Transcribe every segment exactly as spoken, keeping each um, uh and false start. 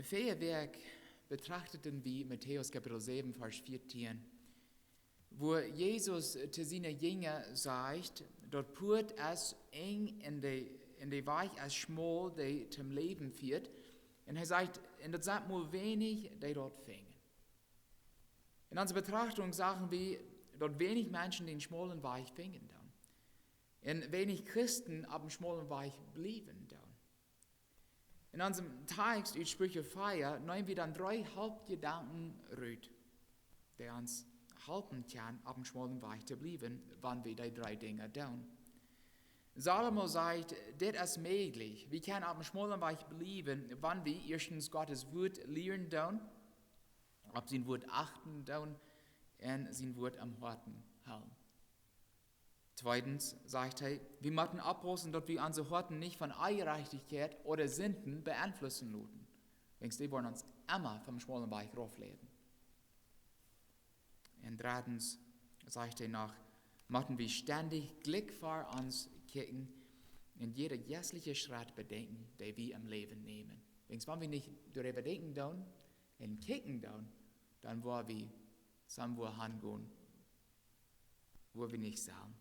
Väaje Wäakj betrachteten wie Matäus Kapitel säwen, Varsch vieetieen, wua Jesus to siene Jinja sajcht, daut Puat es enj un de, un de Wajch es schmol, dee toom Läwen fieet. Un hee sajcht, un daut sent mau weinich, dee daut finjen. En onse Betrachtunk sagen wie, daut weinich Menschen dän schmolen Wajch finjen doonen. Un weinich Christen opp dän schmolen Wajch bliewen doonen. En onsem Tekst ut Spricha vea näm wie dan dree Hauptjedanken rut, dee ons halpen kjennen, opp dän schmolen Wajch to bliewen, wan wie dee dree Dinja doonen. Salomo sajcht, dit es mäajlich. Wie kjennen opp dän schmolen Wajch bliewen, wan wie ieeschtens Gott sien Wuat lieren doonen, opp sien Wuat achten doonen un sien Wuat aum Hoaten hoolen. Tweedens sajcht hee, wie motten oppaussen, daut wie onse Hoaten nich von Onjerajchtichkjeit ooda Sinden beeinflussen loten. Wiels dee woaren ons emma vom schmolen Wajch raufleiden. Un dreddens sajcht hee noch, motten wie stendich jlikj ver ons kjikjen un jieda jeistlicha Schrett bedenkjen, dee wie em Läwen nämen. Wiels wan wie nich doaräwa denkjen doonen un kjikjen doonen, dan woa wie somewhere hangonen, wua wie nich sellen.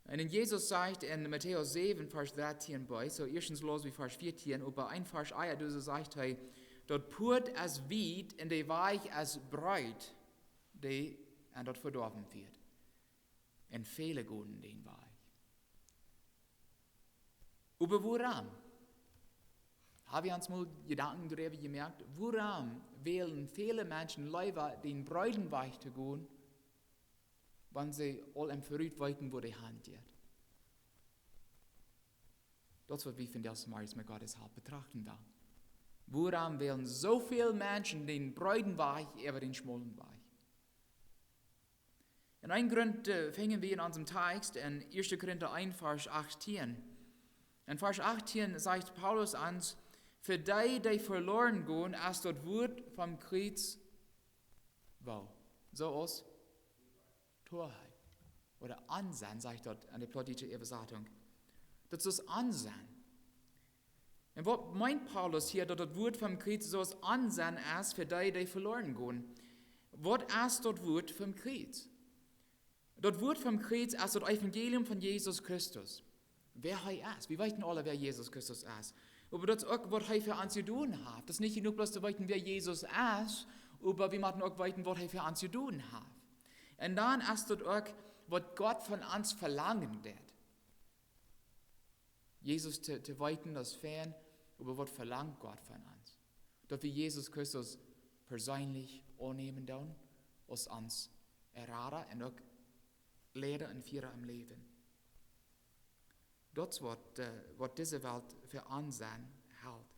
Un dan Jesus sajcht en Matäus säwen, Varsch dartieen bie, soo ieeschtens läs wie Varsch vieetieen, oba een Varsch ea, doa sajcht hee, daut Puat es wiet un de Wajch es breet, dee aun daut Vedoawen fieet. Un väle gonen dän Wajch. Oba wuarom? Hab wie ons mol Jedanken doaräwa jemoakt, wuarom wälen väle Menschen leewa dän breeden Wajch to gonen, wan see aul em Verut weeten, wua dee han jeit? Daut es, waut wie vondoag zemorjes met Gott sien Help betrachten wellen. Wuarom wälen soo väl Menschen dän breeden Wajch äwa dän schmolen Wajch? Un een Grunt, äh, finjen wie en onsem Tekst en ieeschte Korinta eent, Varsch achttieen. En Varsch achttieen sajcht Paulus ons, fa dee, dee veloren gonen, es daut Wuat vom Kjriez woo? Soo aus Torheit. Ooda Onsenn, sajcht daut en de plautdietsche Äwasatunk. Daut es Onsenn. Un waut meent Paulus hia, daut daut Wuat vom Kjriez soo aus Onsenn es fa dee, dee veloren gonen? Waut es daut Wuat vom Kjriez? Daut Wuat vom Kjriez es daut Evangelium von Jesus Christus. Wäa hee es. Wie weeten aule, wäa Jesus Christus es. Oba daut es uk, waut hee fa ons jedonen haft. Daut es nich jenuach bloos to weeten, wäa Jesus es, oba wie motten uk weeten, waut hee fa ons jedonen haft. Un dan es daut uk, waut Gott von ons velangen deit. Jesus to, to weeten, daut es fein, oba waut velangt Gott von ons? Daut wie Jesus Christus perseenlich aunnämen doonen aus ons Errata un uk Liera un Fiera em Läwen. Daut es waut, äh, waut dise Welt fa Onsenn helt.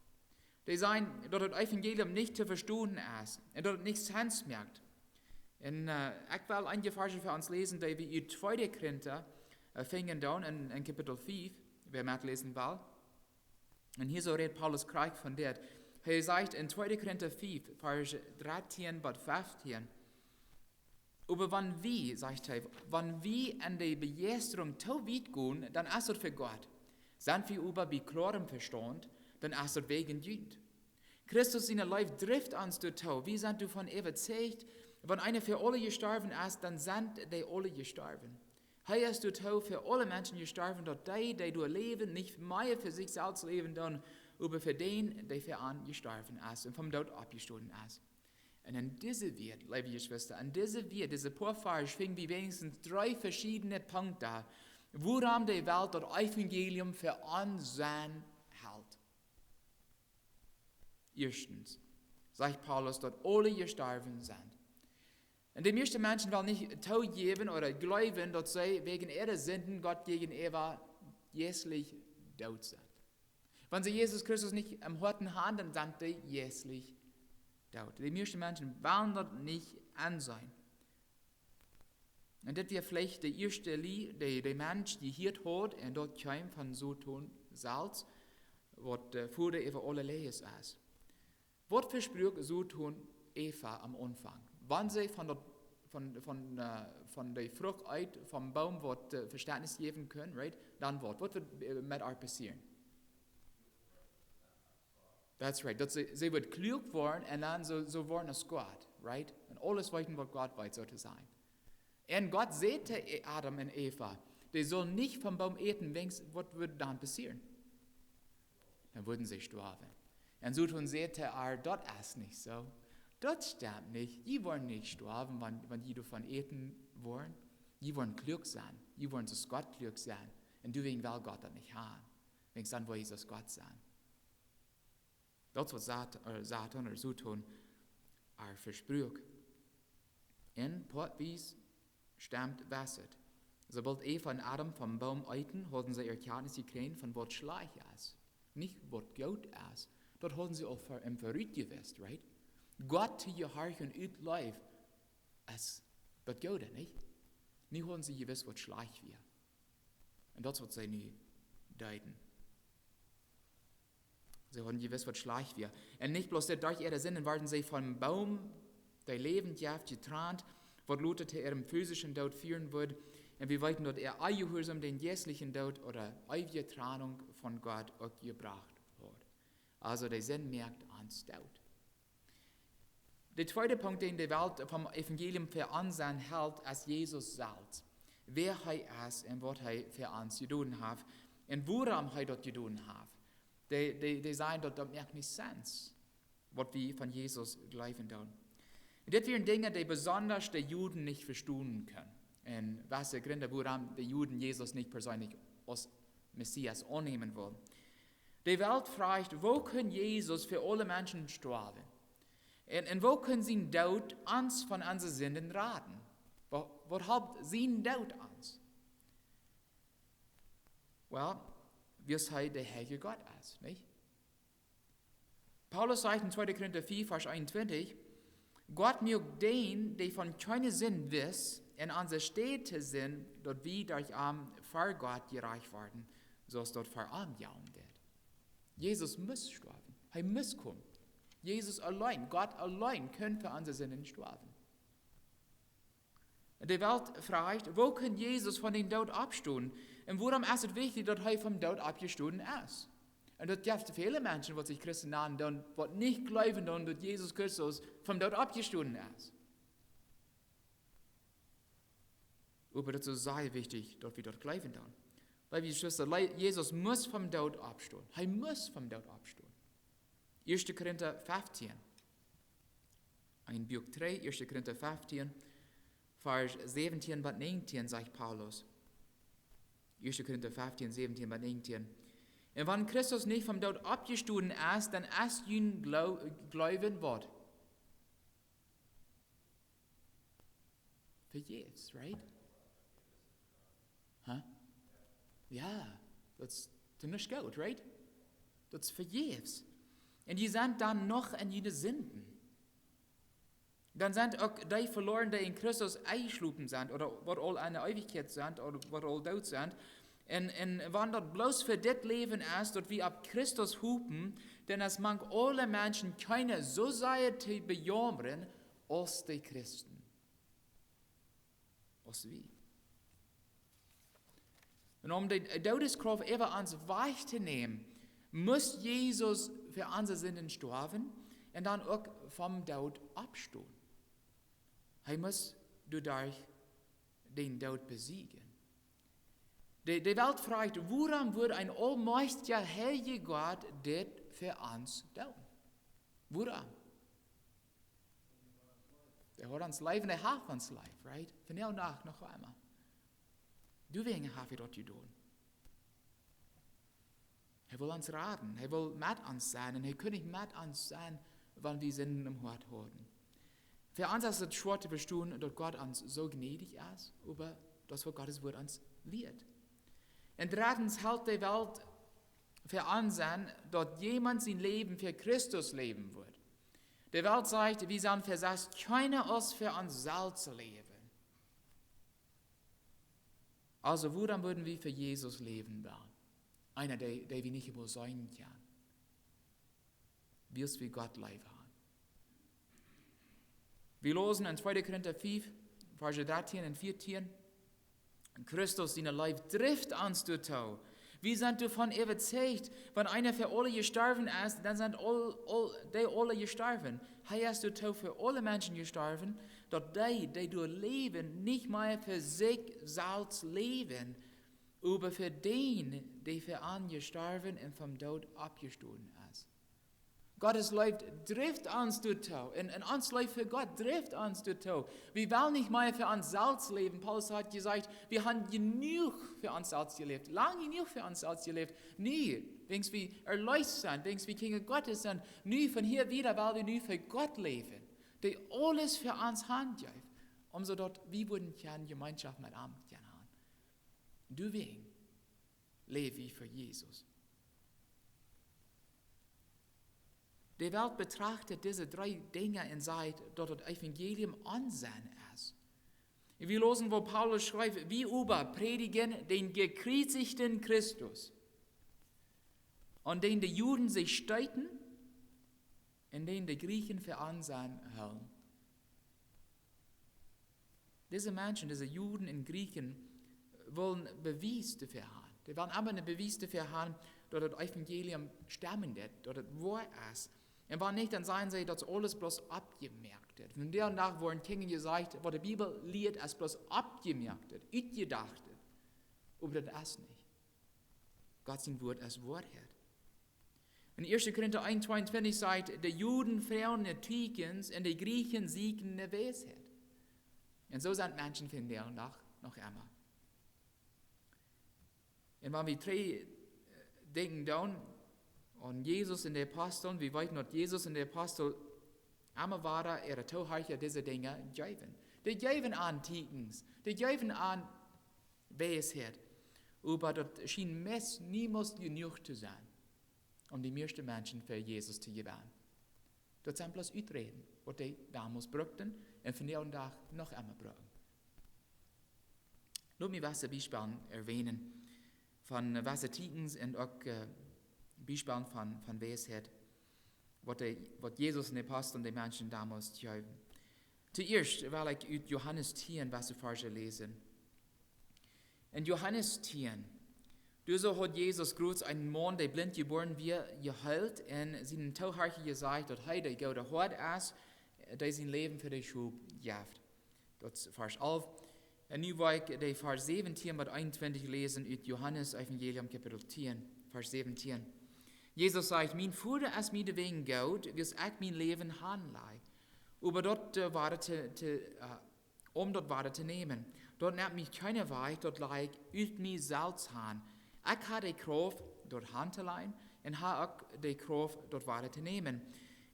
Dee sajen, daut daut Evangelium nich to vestonen es un daut daut nich Senn moakt. Un, äh, ekj well eenje Varsch fa ons läsen, dee wie ut tweede Korinta, äh, finjen doonen en, en Kapitel fief, wäa metläsen well. Un hia soo rät Paulus krakjt von dit. Hee sajcht en tweede Korinta fief, Varsch dartieen bat feftieen: Oba wan wie, sajcht hee, wan wie en de Bejeistrunk too wiet gonen, dan es daut fa Gott. Sent wie oba bie kloarem Vestaunt, dan es daut wäajen junt. Christus siene Leew drift ons doatoo. Wie sent doavon äwazeicht, wan eena fa aule jestorwen es, dan sent dee aule jestorwen. Hee es doatoo fa aule Menschen jestorwen, daut dee, dee doa läwen, nich mea fa sikj selfst läwen doonen, oba fa dän, dee fa an jestorwen es un vom Doot oppjestonen es. Un en dise Wieed, leewe Jeschwista, en dise Wieed, dise poa Varsch, finj wie weinichstens dree veschiedne Punkten, wuarom de Welt daut Evangelium fa Onsenn helt. Ieeschtens, sajcht Paulus, daut aule jestorwen sent. Un de mieeschte Menschen wellen nich toojäwen ooda jleewen, daut see wäajen äare Sinden Gott jäajenäwa jeistlich doot sent. Wan see Jesus Christus nich em Hoaten haben, dan sent see jeistlich doot. De mieeschte Menschen wellen daut nich enseenen. Un dit wia veleicht de ieeschte Lie, dee de Mensch jehieet haud, un daut kjeem von Soton selfst, waut, äh, Voda äwa aule Läajes es. Waut vespruak Soton Eva aum Aunfank? Wan see von daut, von, von, äh, von de Frucht eet, vom Boom, waut, äh, Vestentnis jäwen kunn, right? Dan waut? Waut woat, äh, met ar passieren? That's right. Daut see, see wudd kluak woaren un dan soo, soo woaren aus Gott, right? Un aules weeten, waut Gott weet, soo to sajen. Un Gott säd to E-, Adam un Eva, dee sullen nich vom Boom äten, wiels waut wudd dan passieren? Dan wudden see stoawen. Un Soton säd to ar: Daut es nich soo. Daut stemt nich. Jie woaren nich stoawen, wan, wan jie doavon äten woaren. Jie woaren kluak sennen. Jie woaren soo aus Gott kluak sennen. Un doawäajen well Gott daut nich haben. Wiels dan woa jie soo aus Gott sennen. Daut es waut Sat-, äh, Soton, ooda Soton, ar vespruak. Un poatwies stemt, wia et. Soo boolt Eva un Adam vom Boom eeten, hauden see Erkjantnis jekjräajen von waut schlajcht es. Nich waut goot es. Daut hauden see aul ver-, em Verut jewist, right? Gott to jehorchen ut Leew es daut Goodet, nich? Nu hauden see jewist, waut schlajcht wia. Un daut es waut see nu deeden. See hauden jewist, waut schlajcht wia. Un nich bloos dit, derch äare Sinden worden see vom Boom, dee Läwen jeft, jetrant, waut lota to äarem physischen Doot fieren wudd. Un wie weeten, daut äa Onjehuarsaum dän jeistlichen Doot ooda eewje Trennunk von Gott uk jebrocht haud. Aulsoo, de Sind moakt ons doot. De tweede Punkt, dän de Welt vom Evangelium fa ons aunhelt, es Jesus selfst. Wäa hee es un waut hee fa ons jedonen haft un wuarom hee daut jedonen haft. Dee, dee, dee sajen, daut, daut moakt nich sense, waut wie von Jesus jleewen doonen. Un dit wieren Dinja, dee besonda de Juden nich vestonen kunnen. Un waut de Grunt, wuarom de Juden Jesus nich perseenlich aus Messias aunnämen wullen. De Welt fruach: Woo kunn Jesus fa aule Menschen stoawen? Un, un woo kunn sien Doot ons von onse Sinden raden? Waut, waut halpt sien Doot ons? Well, wiels hee de Herr Gott es, nich? Paulus sajcht en tweede Korinta vea, Varsch eenuntwintich: Gott muak dän, dee von kjeene Sind wist, en onse Städ to Sind, daut wie derch am ver Gott jerajcht woaren, soo aus daut ver am jellen deit. Jesus must stoawen. Hee must komen. Jesus auleen, Gott auleen, kunn fa onse Sinden stoawen. De Welt fruach: Woo kunn Jesus von dän Doot oppstonen? Un wuarom es et wichtich, daut hee vom Doot oppjestonen es? Un daut jeft väle Menschen, waut sikj Christen nanen doonen, waut nich jleewen doonen, daut Jesus Christus vom Doot oppjestonen es. Oba daut es sea wichtich, daut wie daut jleewen doonen. Wiels wie, Jeschwista, le-, Jesus must vom Doot oppstonen. Hee must vom Doot oppstonen. Ieeschte Korinta feftieen. Een Buak trigj, Ieeschte Korinta feftieen, Varsch säwentieen bat näajentieen, sajcht Paulus. Ieeschte Korinta feftieen, säwentieen bat näajentieen: Un wan Christus nich vom Doot oppjestonen es, dan es jun Glau-, Gloowen waut? Vejäfs, right? Huh? Jo, daut es to nuscht goot, right? Daut es vejäfs. Un jie sent dan noch en june Sinden. Dan sent uk dee veloaren, dee en Christus enjeschlopen sent, ooda waut aul en de Eewichkjeit sent, ooda waut aul doot sent. Un, un wan daut bloos fa dit Läwen es, daut wie opp Christus hopen, dan es mank aule Menschen kjeena soo sea to bejaumren aus de Christen. Aus wie. Un om de Doodeskrauft äwa ons wajchtonämen, must Jesus fa onse Sinden stoawen un dan uk vom Doot oppstonen. Hee must doaderch dän Doot besieejen. De, de Welt fruach: Wuarom wudd een aulmajchtja, heilja Gott dit fa ons doonen? Wuarom? Hee haud ons leef un hee haft ons leef, right? Vondoag noch emma. Doawäajen haft hee daut jedonen. Hee well ons raden, hee well met ons sennen un hee kunn nich met ons sennen, wan wie Sinden em Hoat hauden. Fa ons es et schwoa to vestonen, daut Gott ons soo jnädich es, oba daut es waut Gott sien Wuat ons lieet. Un drettens helt de Welt fa ons aun, daut wäm sien Läwen fa Christus läwen woat. De Welt sajcht, wie sent fa sest kjeene aus fa ons selfst läwen. Aulsoo, wuarom wudden wie fa Jesus läwen wellen? Eena, dee, dee wie nich emol seenen kjennen. Wiels wie Gott leef haben. Wie läsen en tweede Korinta fiew, Varsch dartieen un vieetieen: Christus siene Leew drift ons doatoo, Wie sent doavon äwazeicht, wan eena fa aule jestorwen es, dan sent aul, aul, dee aule jestorwen. Hee es doatoo fa aule Menschen jestorwen, daut dee, dee doa läwen, nich mea fa sikj selfst läwen, oba fa dän, dee fa an jestorwen un vom Doot oppjestonen es. Gottes Leew drift ons doatoo. Un, un ons Leew fa Gott drift ons doatoo. Wie wellen nich mea fa ons selfst läwen. Paulus haft jesajcht, wie haben jenuach fa ons selfst jeläft. Lang jenuach fa ons selfst jeläft. Nu, wiels wie erleest sent, wiels wie Kjinja Gottes sent, nu von hia wieda, wiels wie nu fa Gott läwen, dee aules fa ons hanjeft, om soo daut wie wudden kjennen Jemeenschoft met am kjennen haben. Doawäajen läw wie fa Jesus. De Welt betracht dise dree Dinja un sajcht, daut daut Evangelium Onsinn es. Un wie läsen, woo Paulus schrift: "Wir aber predigen den gekreuzigten Christus, an den die Juden sich stießen und den die Griechen für Unsinn hielten." Dise Menschen, dise Juden un Griechen, wullen Bewies doafäa haben. Dee wullen emma een Bewies doafäa haben, daut daut Evangelium stemmen deed, daut daut woa es. Un wan nich, dan sajen see, daut es aules bloos oppjemoakt. Vondoag woaren Dinja jesajcht, waut de Bibel lieet, es bloos oppjemoakt, utjedocht. Oba daut es nich. Gott sien Wort es Woarheit. En Ieeschte Korinta eent tweeuntwintich sajcht: "De Juden froagen no Teakjens un de Griechen sieekjen no Weisheit." Un soo sent Menschen vondoag noch emma. Un wan wie trigj, äh, denkjen dan aun Jesus un de Apostel, wie weeten, daut Jesus un de Apostel emma wada äare Toohorcha dise Dinja jeewen. Dee jeewen an Teakjens, dee jeewen an Weisheit. Oba daut schien meist niemols jenuach to sennen, om de mieeschte Menschen fa Jesus to jewennen. Daut sent bloos Uträden, waut dee donmols brukten un vondoag noch emma brucken. Lot mie waut Biespels erwänen von, äh, waut Teakjens un uk, äh, Biespels von, von Weisheit, waut dee, waut Jesus un de Apostel de Menschen donmols jeewen. Toieescht well ekj ut Johanes tieen waut Varsch läsen. En Johanes tieen, doa soo haud Jesus groz eenen Maun, dee blint jebuaren wia, jeheelt un sienen Toohorcha jesajcht, daut hee de goode Hoad es, dee sien Läwen fa de Schop jeft. Daut es Varsch alf. Un nu well ekj de Varsch säwentieen bat eenuntwintich läsen ut Johanes Evangelium Kapitel tieen, Varsch säwentieen. Jesus sajcht: "Mien Voda es mie doawäajen goot, wiels ekj mien Läwen hanlaj, oba daut, äh, wada to, to, äh, om daut wada to nämen. Daut nemt mie kjeena wajch, daut laj ekj ut mie selfst han. Ekj hab de Krauft, daut han to lajen, un hab uk de Krauft, daut wada to nämen.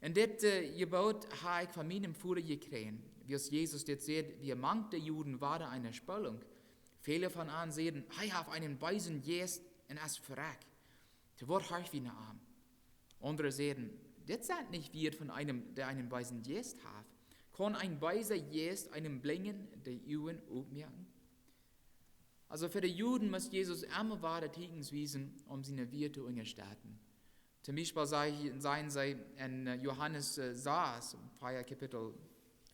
Un dit, äh, Jeboot hab ekj von mienen Voda jekjräajen." Wiels Jesus dit säd, wieren mank de Juden wada eene Spaltunk. Väle von an säden: "Hee haft eenen beesen Jeist un es verrekjt. Wuarom horcht wie no am?" Aundre säden: "Dit sent nich Wieed von eenem, dee eenen beesen Jeist haft. Kaun een beesa Jeist eenem Blinjen de Uagen opmoaken?" Aulsoo fa de Juden must Jesus emma wada Teakjens wiesen, om siene Wieed to unjastetten. Toom Biespel saj-, sajen see en, äh, Johanes, äh, sas, vea Kapitel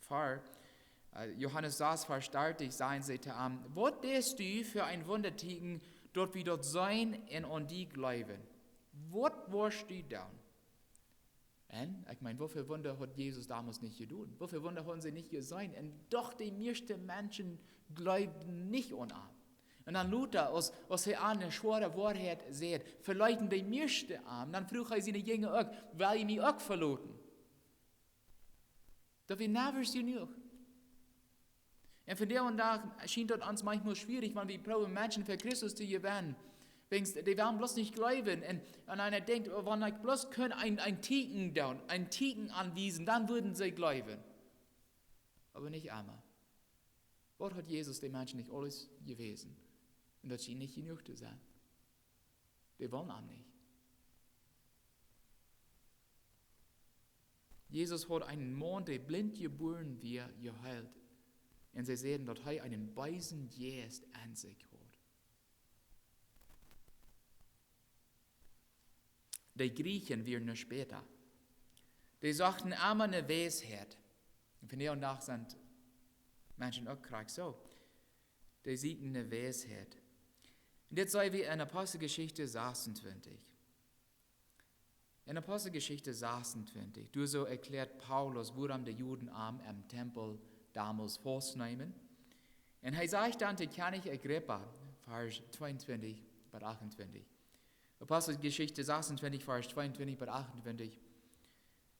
vea, äh, Johanes sas, Varsch dartich, sajen see to am: "Waut deist du fa een Wundatieekjen, daut wie daut seenen un aun die jleewen? Waut woascht du doonen?" Un, ekj meen, waut fa Wunda haud Jesus donmols nich jedonen? Waut fa Wunda hauden see nich jeseenen? Un doch de mieeschte Menschen jleewden nich aun am. Un dan lota, aus, aus hee an eene schwoare Woarheit säd, veleeten de mieeschte am. Dan fruach hee siene Jinja uk: "Well jie mie uk veleeten?" Daut wia never jenuach. Un vondoag dän Dach schient daut ons maunchmol schwierich, wan wie proowen Menschen fa Christus to jewennen. Wiels dee wellen bloos nich jleewen. Un, un eena denkjt: "Oh, wan ekj bloos kunn een, een Teakjen doonen, een Teakjen aunwiesen, dan wudden see jleewen." Oba nich emma. Waut haud Jesus de Menschen nich aules jewäsen? Un daut schient nich jenuach to sennen. Dee wullen am nich. Jesus haud eenen Maun, dee blint jebuaren wia, jeheelt. Un see säden, daut hee eenen beesen Jeist aun sikj haud. De Griechen wieren nuscht bäta. Dee sochten emma no Weisheit. Un vondoag dän Dach sent Menschen uk krakjt soo. Dee sieekjen no Weisheit. Dit seenen wie en Aposteljeschicht 26. En Aposteljeschicht 26, doa soo erkjläat Paulus, wuarom de Juden am em Tempel donmols faustneemen. Un hee sajcht dan to Kjennich Agrippa, Varsch 22 bat 28. Aposteljeschicht 26, Varsch 22 bat 28.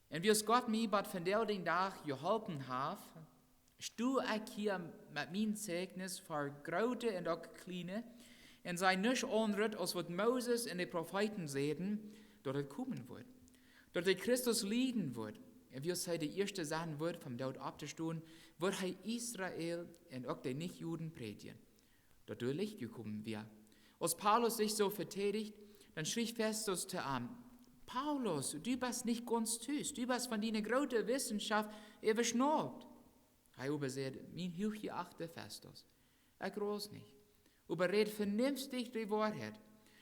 Un wiels Gott mie bat vondoag dän Dach jeholpen haft, sto ekj hia met mien Zeichnis ver Groote un uk Kjliene, un saj nuscht aundret aus waut Moses un de Profeeten säden, daut et komen wudd, daut de Christus lieden wudd, un wiels hee de ieeschta sennen wudd vom Doot opptostonen, wudd hee Israel un uk de Nich-Juden prädjen, daut doa Licht jekomen wia. Aus Paulus sikj soo vetieedicht, dan schrieech Festus to am: Paulus, du best nich gaunz tus, du best von diene groote Wissenschaft äwaschnaupt. Hee oba säd: Mien huachjeachte Festus, ekj raus nich, oba räd venenftich de Woarheit.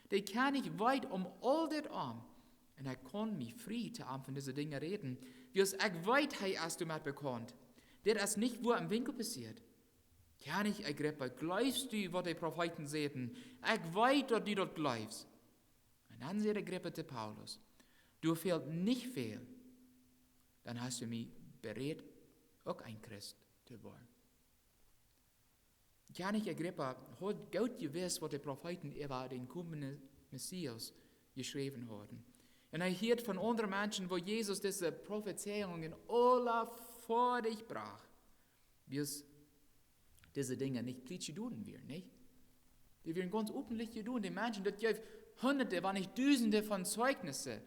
De Kjennich weet om aul dit om, un ekj kaun mie frie to am von dise Dinja räden, wiels ekj weet, hee es doamet bekaunt. Dit es nich wua em Winkel passieet. Kjennich Agrippa, jleefst du waut de Profeeten säden? Ekj weet daut du daut jleefst. Un dan säd Agrippa to Paulus: Doa fält nich väl, dan hast du mie berädt, uk een Christ to woaren. Kjennich Agrippa haud goot jewist waut de Profeeten äwa dän komenden Messias jeschräwen hauden. Un hee hieed von aundre Menschen, woo Jesus dise Profezeiungen aula foadich brocht, wiels dise Dinja nich plietsch jedonen wieren, nich? Dee wieren gaunz openblich jedonen. De Menschen, daut jeef hunderte, wan nich dusende von Zeichnisse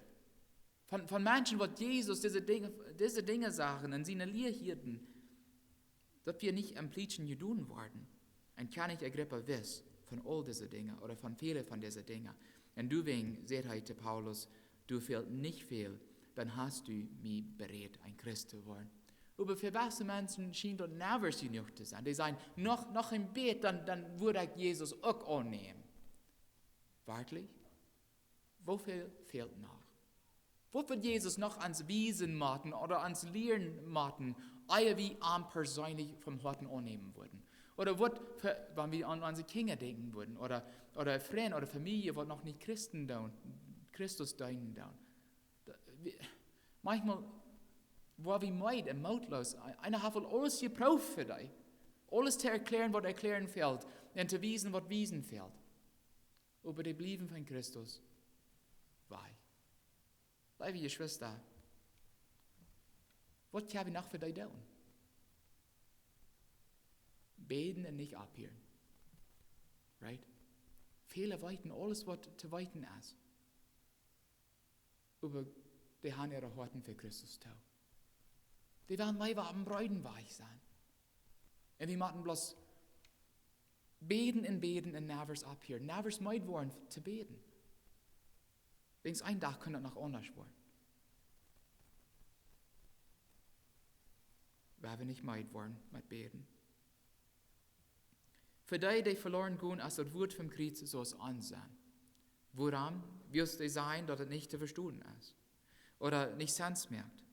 von, von Menschen, waut Jesus dise Dinja, dise Dinja sagen un siene Lia hieeden, daut wia nich em Plietschen jedonen worden. Un Kjennich Agrippa wist von aul dise Dinja, ooda von väle von dise Dinja. Un doawäajen säd hee to Paulus: Doa fält nich väl, dan hast du mie berädt, een Christ to woaren. Oba fa waut fa Menschen schient daut never jenuach to sennen. Dee sajen: Noch, noch een bät, dan, dan wudd ekj Jesus uk aunnämen. Werkjlich? Woo väl fält noch? Waut wudd Jesus noch ons wiesen motten ooda ons lieren motten, ea wie am perseenlich von Hoaten aunnämen wudden? Ooda waut fa, wan wie aun onse Kjinja denkjen wudden, ooda, ooda Frind ooda Famielje, waut noch nich Christen doonen, Christus deenen doonen. Daut, wie, maunchmol woa wie meed un mootloos. Eena haft aul aules jeprooft fa dee. Aules to erkjlären, waut erkjlären fält, un to wiesen, waut wiesen fält. Oba dee bliewen von Christus wajch. Leewe Jeschwista, waut kjenn wie noch fa dee doonen? Bäden un nich opphieren. Right? Väle weeten aules, waut to weeten es. Oba dee haben äare Hoaten fa Christus too. Dee wellen leewa opp dän breeden Wajch sennen. Un wie motten bloos bäden un bäden un never opphieren. Never meed woaren to bäden. Wiels een Dach kaun daut noch aundasch woaren. Wie haben nich meed woaren met bäden. Fa dee, dee veloaren gonen, es daut Wuat vom Kjriez soo aus ons sennen. Wuarom? Wiels dee sajen, daut et nich to vestonen es. Ooda nich Sens moakt.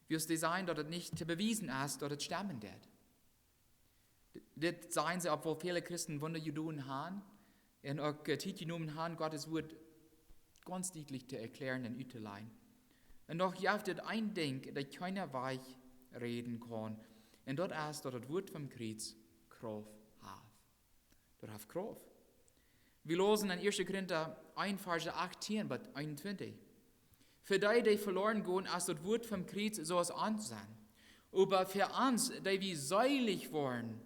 Wiels dee sajen, daut et nich to bewiesen es, daut et stemmen deit. D-, dit sajen see, obwohl väle Christen Wunda jedonen haben un uk, äh, Tiet jenomen haben, Gott sien Wuat gaunz dietlich to erkjlären un uttolajen. Un doch jeft et een Dinkj, daut kjeena wajchräden kaun. Un daut es, daut daut Wuat vom Kjriez Krauft haft. Daut haft Krauft. Wie läsen en ieeschte Korinta eent, Varsch achtieen bat eenuntwintich. Fa dee, dee veloaren gonen, es daut Wuat vom Kjriez soo aus ons sennen. Oba fa ons, dee wie seelich woaren,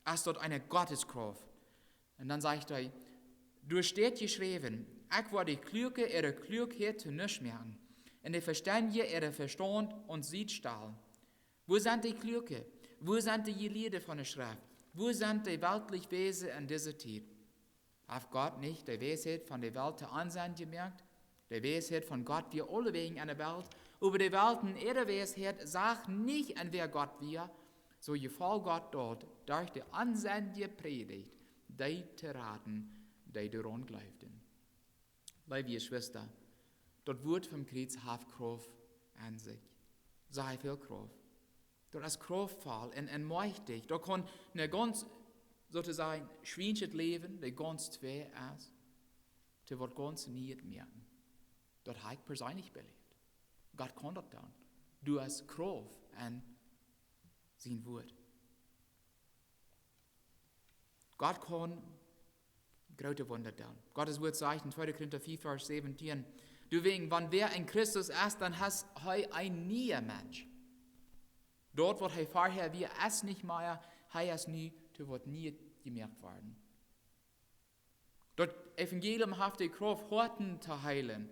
es daut eene Gotteskrauft. Un dan sajcht hee: Doa steit jeschräwen: Ekj woa de Kluake äare Kluakheit to nuscht moaken, un de Vestendje äaren Vestaunt aun de Sied stalen. Wua sent de Kluake? Wua sent de Jelieede von de Schreft? Wua sent de weltlich Weise en dise Tiet? Haft Gott nich de Weisheit von de Welt to Onsinn jemoakt? De Weisheit von Gott wia aulewäajen en de Welt, oba de Welt en äare Weisheit sach nich aun, wäa Gott wia. Soo jefoll Gott daut, derch de onsinnje Prädicht dee to raden, dee doaraun jleewden. Leewe Jeschwista, daut Wuat vom Kjriez haft Krauft aun sikj. Sea väl Krauft. Daut es krauftvoll un, un majchtich. Daut kaun eene gaunz soo to sajen, schwienschet Läwen, dee gaunz twei es, to waut gaunz nieet moaken. Daut hab ekj perseenlich beläft. Gott kaun daut doonen. Doa es Krauft en sien Wuat. Gott kaun groote Wunda doonen. Gottes Wuat sajcht en tweede Korinta fief, Varsch säwentieen: Doawäajen, wan wäa en Christus es, dan es hee een niea Mensch. Daut, waut hee verhäa wia, es nich mea, hee es nu to waut Nieet jemoakt worden. Daut Evangelium haft de Krauft, Hoaten to heelen,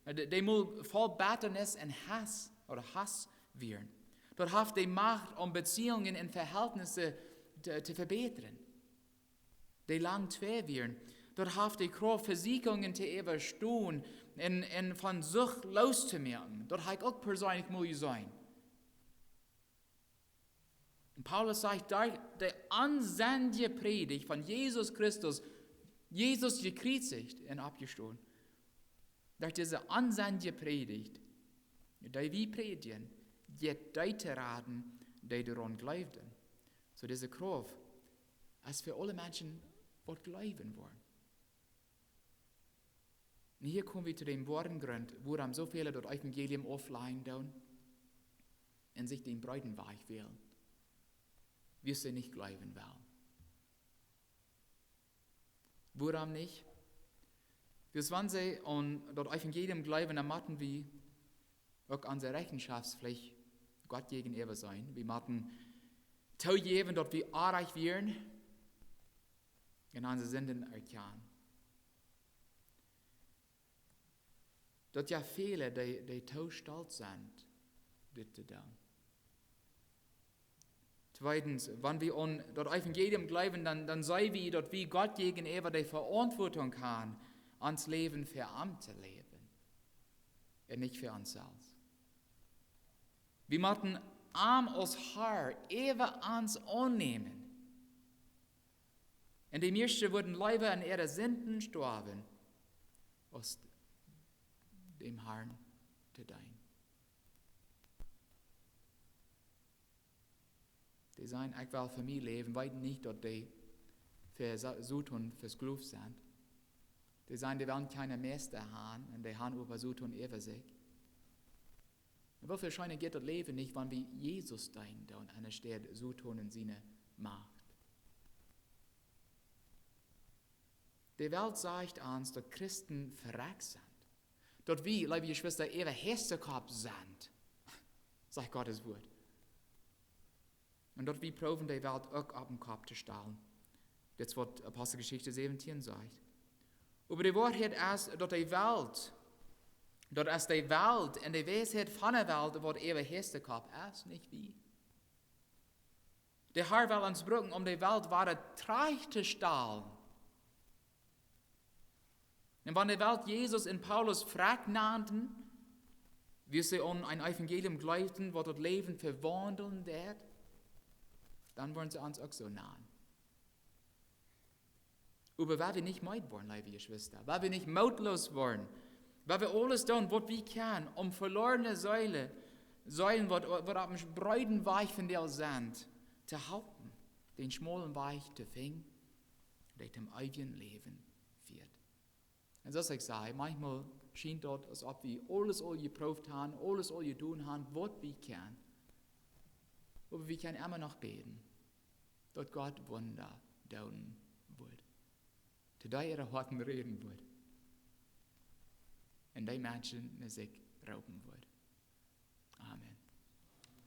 dee, dee mol voll Bettanis un Hauss ooda Hauss wieren. Daut haft de Macht, om Beziehungen un Verhältnisse to, to vebätren, dee lang twei wieren. Daut haft de Krauft, Vesieekjungen to äwastonen un, un von Sucht loos to moaken. Daut hab ekj uk perseenlich mol jeseenen. Un Paulus sajcht doa, de onsennje Prädicht von Jesus Christus, Jesus jekjriezicht un oppjestonen, daut dise onsennje Prädicht, dee wie prädjen, jeit dee to raden, dee doaraun jleewden. Soo dise Krauft es fa aule Menschen, waut jleewen woaren. Un hia kome wie to dän woaren Grunt, wuarom soo väle daut Evangelium auflajen doonen un sikj dän breeden Wajch wälen, wiels see nich jleewen wellen. Wuarom nich? Wiels wan see aun daut Evangelium jleewen, dan motten wie uk onse Rechenschoftspflicht Gott jäajenäwa sennen. Wie motten toojäwen, daut wie oajch wieren, un onse Sinden erkjanen. Daut jo väle, dee, dee too stolt sent, dit to doonen. Tweedens, wan wie aun daut Evangelium jleewen, dan, dan seenen wie, daut wie Gott jäajenäwa de Veauntwuatunk haben, ons Läwen fa am to läwen un nich fa ons selfst. Wie motten am aus Har äwa ons aunnämen. Un de mieeschte wudden leewa en äare Sinden stoawen, aus däm Harn to deenen. Dee sajen: "Ekj well fa mie läwen", weeten nich, daut dee fa Sa-, Soton vesklooft sent. Dee sajen, dee wellen kjeene Meista haben, un dee haben oba Soton äwa sikj. Un woo väl scheena jeit daut Läwen nich, wan wie Jesus deenen doonen, enne Städ Soton un siene Macht. De Welt sajcht ons, daut Christen verrekjt sent. Daut wie, leewe Jeschwista, äwa Hestekopp sent, sajcht Gottes Wort. Un daut wie proowen, de Welt uk opp dän Kopp to stalen. Dit es, waut Aposteljeschicht säwentieen sajcht. Oba de Woarheit es, daut de Welt, daut es de Welt un de Weisheit von de Welt, waut äwa Hestekopp es, nich wie. De Har well ons brucken, om de Welt wada trigj to stalen. Un wan de Welt Jesus un Paulus frakj nanden, wiels see aun een Evangelium jleewden, waut daut Läwen vewaundlen deed, dan woaren see ons uk soo nanen. Oba wie woaren nich meed woaren, leewe Jeschwista. Wie woaren nich mootloos woaren. Wie woaren aules doonen, waut wie kjennen, om veloarne Seelen, Seelen, waut, waut opp eenen breeden Wajch von de Welt sent, to halpen, dän schmaulen Wajch to finjen, dee toom eewjen Läwen fieet. Un soo aus ekj säd, maunchmol schient daut, aus auf wie aules aul jeprooft haben, aules aul jedonen haben, waut wie kjennen. Oba wie kjennen emma noch bäden, daut Gott Wunda doonen woat, to dee äare Hoaten räden woat un dee Menschen no sikj roopen woat. Amen.